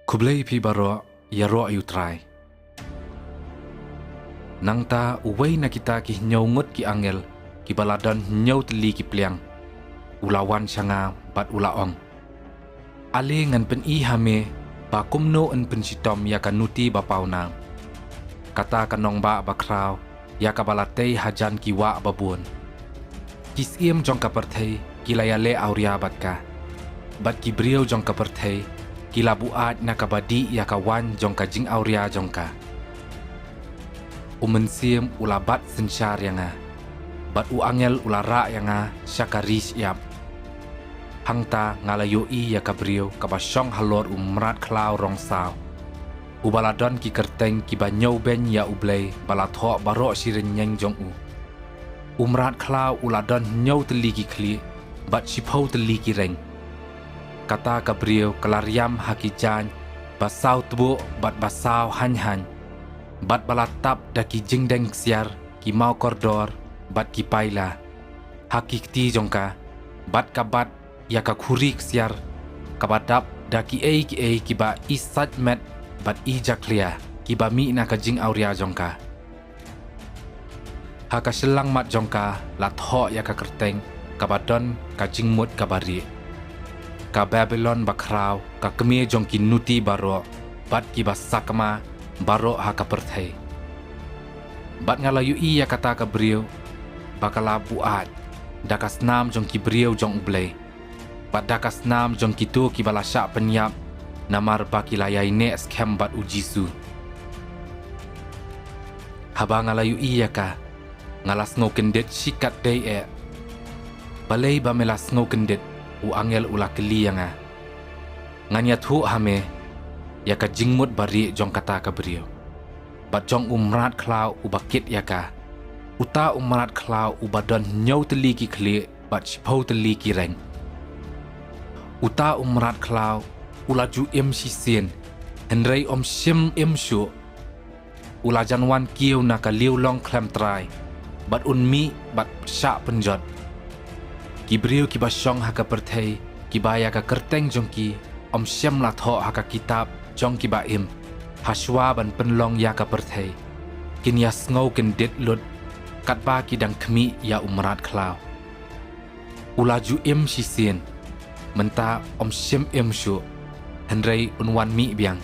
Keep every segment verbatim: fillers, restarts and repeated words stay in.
Khublei phi baroh, ïaroh ïa u Trai. Nangta uwei na kita ki hynñiew ngut ki angel, kiba la don hynñiew tylli ki pliang, u la wan sha nga bad u la ong: Ale ngan pyni ha me ba kumno yn pynshitom ïa ka nuti ba pawnam, kata ka nongbah bakhraw, ïa kaba la tei hajan ki wah babun. Ki syiem jong ka pyrthei ki la ïaleh awria bad ka, bad ki briew jong ka pyrthei ki la buaid na kaba dih ïa ka waiñ jong ka jingawria jong ka. U Mynsiem u la bat synshar ïa nga, bad u angel u la rah ïa nga sha ka ri shyiap. Hangta nga la ïohi ïa ka briew kaba shong halor u mrad khlaw rong saw, uba la don ki kyrteng kiba ñiewbeiñ ïa U Blei ba la thoh baroh shi rynïeng jong u. U mrad khlaw u la don hynñiew tylli ki khlieh bad shiphew tylli ki reng. Kata ka briew ka la riam ha ki jaiñ ba saw tbuh bad ba saw haiñ haiñ, bad ba la tap da ki jingdeng ksiar, ki maw kordor bad ki paila ha ki kti jong ka, bad ka bat ïa ka khuri ksiar kaba dap da kiei kiei kiba i sait met bad i jakhlia, kiba mih na ka jingawria jong ka. Ha ka shyllangmat jong ka la thoh ïa ka kyrteng kaba don ka jingmut kaba rieh, ka Babilon bakhraw, ka kmie jong ki nuti baroh bad kiba sakma baroh ha ka pyrthei. Bad nga la ïohi ïa kata ka briew ba ka la buaid da ka snam jong ki briew jong U Blei, bad da ka snam jong kito kiba la shah pynïap, namar ba ki la ïaineh skhem bad U Jisu. Haba nga la ïohi ïa ka, nga la sngew kyndit shikatdei eh. Balei ba me la sngew kyndit? U angel u la kylli ïa nga. Ngan ïathuh ha me ïa ka jingmut barieh jong kata ka briew, bad jong u mrad khlaw uba kit ïa ka. Uta u mrad khlaw uba don hynñiew tylli ki khlieh bad shiphew tylli ki reng. Uta u mrad khlaw u la ju im shisien, hynrei um shym im shuh. U la jan wan kiew na ka liewlong khlem trai, bad un mih bad shah pynjot. Ki briew kiba shong ha ka pyrthei, kiba ïa ka kyrteng jong ki um shym la thoh ha ka kitab jong kiba im, ha shuwa ban pynlong ïa ka pyrthei, kin ïa sngew kyndit lut, katba ki dang khmih ïa u mrad khlaw. U la ju im shisien, mynta um shym im shuh, hynrei un wan mih biang.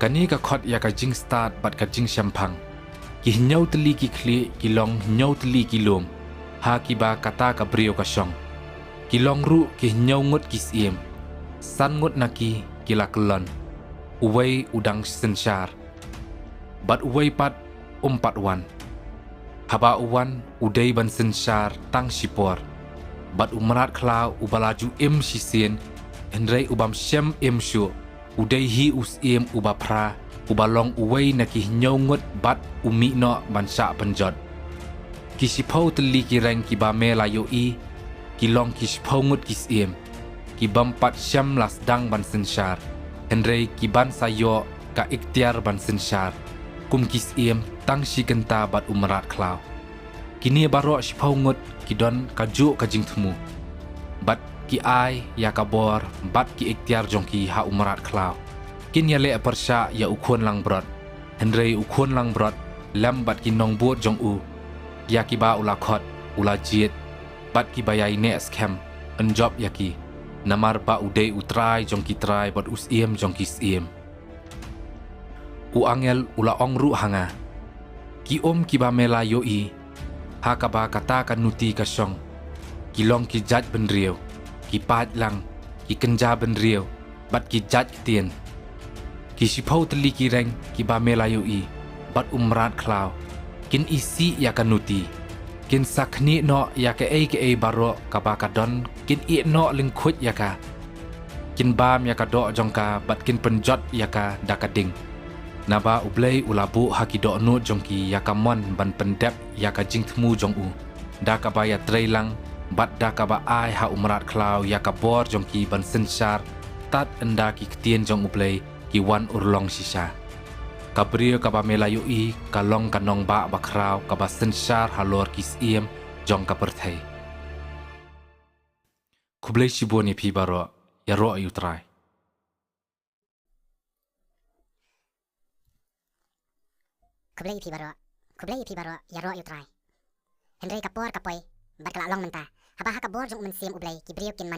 Kane ka khot ïa ka jingstad bad ka jingshemphang. Ki hynñiew tylli ki khlieh ki long hynñiew tylli ki lum, ha kiba kata ka briew ka shong. Ki long ruh ki hynñiew ngut ki syiem. San ngut na ki ki la kyllon. Uwei u dang synshar, bad uwei pat um pat wan. Haba u wan, u dei ban synshar tang shipor. Bad u mrad khlaw uba la ju im shisien, hynrei u bym shym im shuh, u dei hi u syiem uba phra, uba long uwei na ki hynñiew ngut bad u mih noh ban shah pynjot. Ki shiphew tylli ki reng kiba me la ïohi, ki long ki shiphew ngut ki syiem, ki bym pat shym la sdang ban synshar, hynrei ki ban sa ïoh ka iktiar ban synshar kum ki syiem tang shi kynta bad u mrad khlaw. Kine baroh shiphew ngut ki don kajuh ka jingthmu, bad ki ai ïa ka bor bad ki iktiar jong ki ha u mrad khlaw. Kin ïaleh pyrshah ïa u khun langbrot, hynrei u khun langbrot lem bad ki nongbud jong u, ïa kiba u la khot, u la jied, bad kiba ïaineh skhem, yn jop ïa ki, namar ba u dei u Trai jong ki trai bad u Syiem jong ki syiem. U angel u la ong ruh ha nga: Ki um kiba me la ïohi, ha kaba kata ka nuti ka shong, ki long ki jaitbynriew, ki paidlang, ki kynja bynriew, bad ki jait ktien. Ki shiphew tylli ki reng kiba me la ïohi, bad u mrad khlaw, kin isih ïa ka nuti. Kin sa khnieh noh ïa kaei kaei baroh kaba ka don, kin ieh noh lyngkhuid ïa ka. Kin bam ïa ka doh jong ka bad kin pynjot ïa ka da ka ding. Naba U Blei u la buh ha ki dohnud jong ki ïa ka mon ban pyndep ïa ka jingthmu jong u, da kaba ïatreilang, bad da kaba ai ha u mrad khlaw ïa ka bor jong ki ban synshar, tad ynda ki ktien jong U Blei ki wan urlong shisha. Ka briew kaba me la ïohi ka long ka nongbah bakhraw kaba synshar halor ki syiem jong ka pyrthei. Khublei shibun ïa phi baroh, ïaroh ïa u Trai. Khublei ïa phi baroh. Khublei ïa phi baroh, ïaroh ïa U Trai. Hynrei ka por ka poi bad ka la long mynta, haba ha ka bor jong U Mynsiem U Blei ki briew kin man